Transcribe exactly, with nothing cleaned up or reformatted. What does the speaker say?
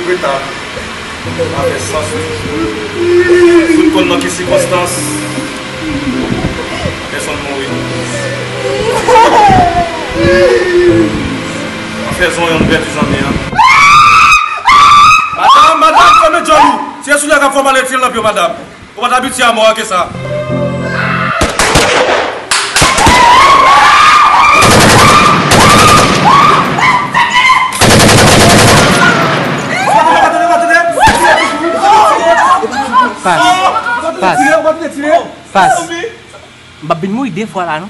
Reta, sa fè sans wi. Fout konn nan ki sikonstans pèsonn mouri. An fè zon yon pèdi zanmi an. Madanm, madanm, fèmen djòl ou. Se sou lè k ap fè w pale tire nan pye w, madanm. Ou pa t abitye a mò a ke sa. Pas. Pas. Pas. M p ap vin mouri de fwa la non.